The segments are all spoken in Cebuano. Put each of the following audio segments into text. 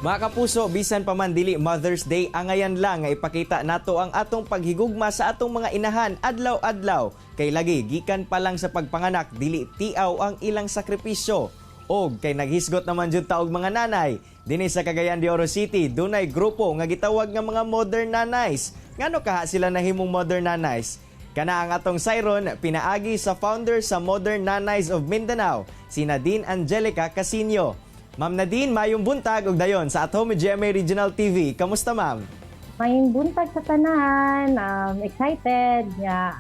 Mga kapuso, bisan pa man dili Mother's Day, angayan lang nga ipakita nato ang atong paghigugma sa atong mga inahan adlaw-adlaw. Kay lagi gikan pa lang sa pagpanganak, dili tiaw ang ilang sakripisyo. Og kay naghisgot naman jud ta og mga nanay. Dinhi sa Cagayan de Oro City, dunay grupo nga gitawag nga mga modern nanays. Ngano kaha sila nahimong modern nanays? Kana ang atong sayron pinaagi sa founder sa Modern Nanays of Mindanao, si Nadine Angelica Casino. Ma'am Nadine, mayong buntag ug dayon sa At Home with GMA Regional TV. Kamusta, ma'am? Mayong buntag sa tanan. Excited nga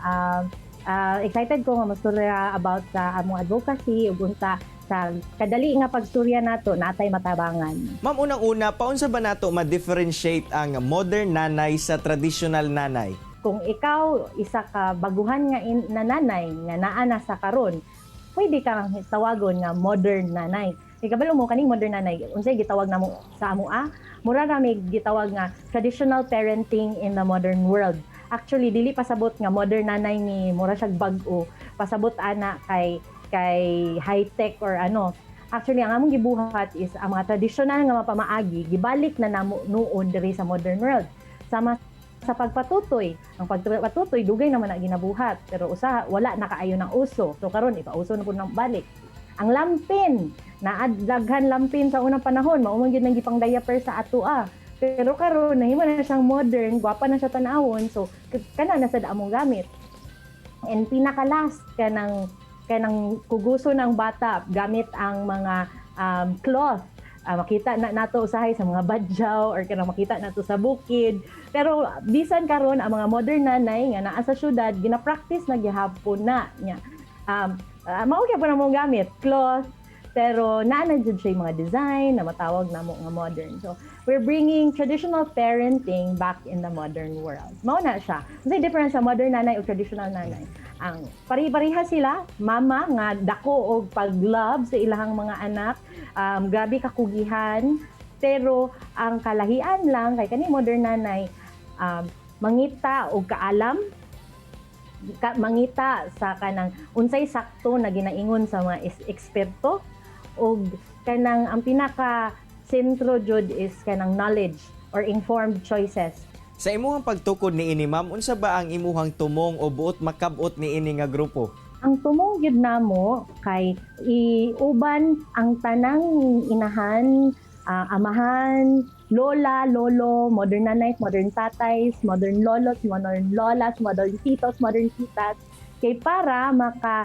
excited ko nga mastorya about sa among advocacy ug unta sa kadali nga pagstorya nato natay matabangan. Ma'am, unang-una, paunsa ba nato ma-differentiate ang modern nanay sa traditional nanay? Kung ikaw isa ka baguhan nga na nanay nga naa na sa karon, pwede kang tawagon nga modern nanay. Kay kabalo mo kaning modern nanay, unsay gitawag namo sa amo ah? Mura ra may gitawag nga traditional parenting in the modern world. Actually, dili pasabot nga modern nanay ni mura siya bag-o. Pasabot ana kay high-tech or ano. Actually, ang among gibuhat is ang mga traditional nga mapamaagi gibalik na namo nuon diri sa modern world. Sama sa pagpatutoy. Ang pagpatutoy dugay naman na ginabuhat, pero usaha wala na kaayo ng uso. So karon ipauso na pud ng balik. Ang lampin, naad daghan lampin sa unang panahon, mao man gyud nang gipang diaper sa ato ah. Pero karon nahimo na siyang modern, gwapa na siya tan-awon, so kana na sad among gamit. And pinaka-last, kanang kuguso ng bata gamit ang mga cloth. Makita na nato usahay sa mga badyaw or kanang makita nato sa bukid. Pero bisan karon ang mga modern nanay nga naa sa syudad, gina-practice na gihapon na nya. Mao gyud na mo gamit cloth, pero naa na jud siya yung mga design na matawag namo nga modern. So we're bringing traditional parenting back in the modern world. Mao na siya. Unsay difference sa modern nanay o traditional nanay? Ang pari-pareha sila, mama nga dako og pag-love sa ilahang mga anak, grabe kakugihan, pero ang kalahian lang kay kani modern nanay mangita og kaalam ka, mangita sa kanang unsay sakto na ginaingon sa mga eksperto og kanang ang pinaka sentro jud is kanang knowledge or informed choices. Sa imuhang pagtukod ni ini, ma'am, unsa ba ang imuhang tumong o buot makabot ni ini nga grupo? Ang tumong gyud namo kay iuban ang tanang inahan, amahan, lola, lolo, modern nanays, modern tatays, modern lolos, modern lolas, modern titos, modern titas kay para maka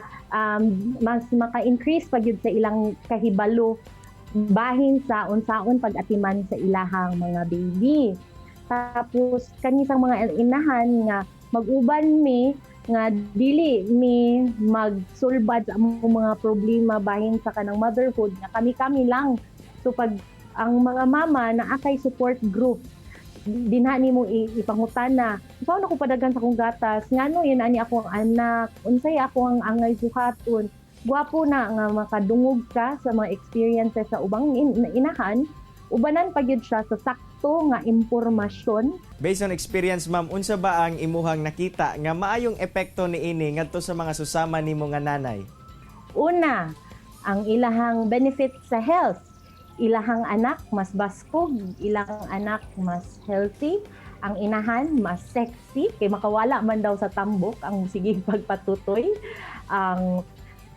mas maka-increase pa gyud sa ilang kahibalo bahin sa unsaon pag-atiman sa ilahang mga baby. Tapos kanisang mga inahan nga mag-uban mi nga dili mi magsulbad sa among mga problema bahin sa kanang motherhood nga kami-kami lang. So pag ang mga mama naa kay support group dinha nimo ipangutana, "Unsaon ako padaghan sa akong gatas? Ngano yun ani akong anak? Unsay ako ang angay buhaton?" Gwapo na nga makadungog ka sa mga experiences sa ubang inahan, ubanan pa gyud siya sa sakto nga impormasyon. Based on experience, ma'am, unsa ba ang imuhang nakita nga maayong epekto niini ngadto sa mga susama nimo nga nanay? Una, ang ilahang benefit sa health. Ilahang anak mas baskog, ilang anak mas healthy, ang inahan mas sexy kay makawala man daw sa tambok ang sige pagpatutoy. Ang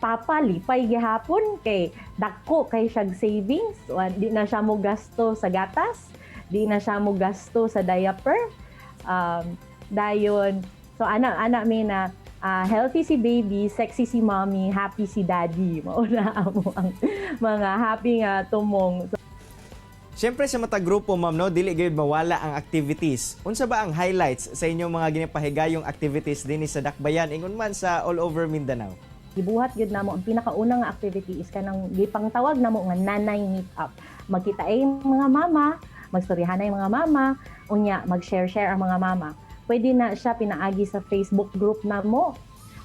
papa lipay gihapon kay dako kay siyag savings, di na siya mo gasto sa gatas, di na siya mo gasto sa diaper. Dayon so ana ana mi na healthy si baby, sexy si mommy, happy si daddy. Mao na amo ang mga happy nga tumong. So, Siyempre sa matag grupo, ma'am, no, dili gyud mawala ang activities. Unsa ba ang highlights sa inyong mga ginapahigayong activities dinhi sa Dakbayan ingon man sa all over Mindanao? Gibuhat gyud namo ang pinakauna nga activity is kanang gipangtawag namo nga nanay meet up. Magkita ay mga mama, magstoryahan ay mga mama, unya mag-share-share ang mga mama. Pwede na siya pinaagi sa Facebook group namo.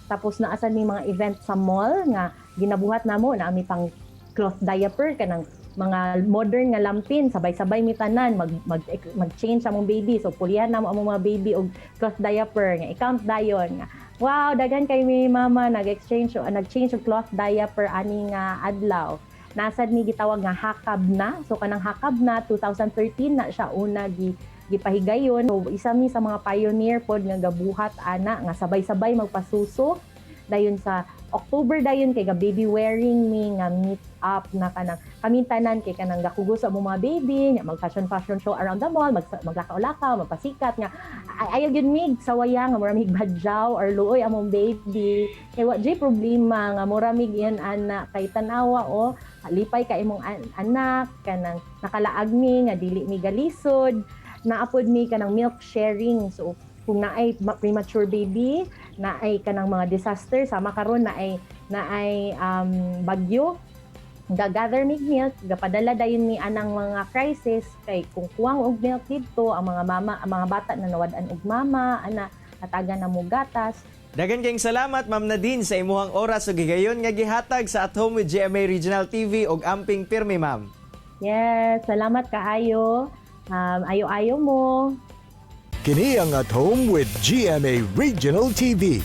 Tapos naa sad mi mga event sa mall nga ginabuhat namo na ami pang cloth diaper, kanang mga modern nga lampin, sabay-sabay mi tanan mag mag mag-change among baby. So pulihan namo among mga baby og cloth diaper nga i-count dayon nga, "Wow, daghan kay mi mama nag-exchange o nag-change og cloth diaper ani nga adlaw." Naa sad mi gitawag nga Hakab Na. So kanang Hakab Na, 2013 na siya una gipahigayon. So isa mi sa mga pioneer pod nga gabuhat ana nga sabay-sabay magpasuso. Dayon sa October dayon kay ga baby wearing mi nga meet up na kanang kami tanan kay kanang gakugos sa among mga baby nya, mag fashion fashion show around the mall, maglakaw-lakaw, magpasikat nga ay ayaw gyud mig sawaya nga mura mig badyaw or luoy among baby kay wa jay problema nga mura mig iyan ana kay tan-awa o lipay ka imong anak. Kanang nakalaag mi nga dili mi galisod. Naa pod mi kanang milk sharing, so kung naay premature baby, naay kanang mga disaster sama karon naay bagyo, ga-gather mig milk, gapadala dayon mi anang mga crisis kay kung kuwang og milk didto ang mga mama, ang mga bata na nawad-an og mama ana, hatagan na mo gatas. Daghan kayong salamat, Ma'am Nadine, sa imuhang oras ug higayon nga gihatag sa At Home with GMA Regional TV ug amping pirmi, ma'am. Yes, salamat kaayo. Ayo-ayo mo. Kini ang At Home with GMA Regional TV.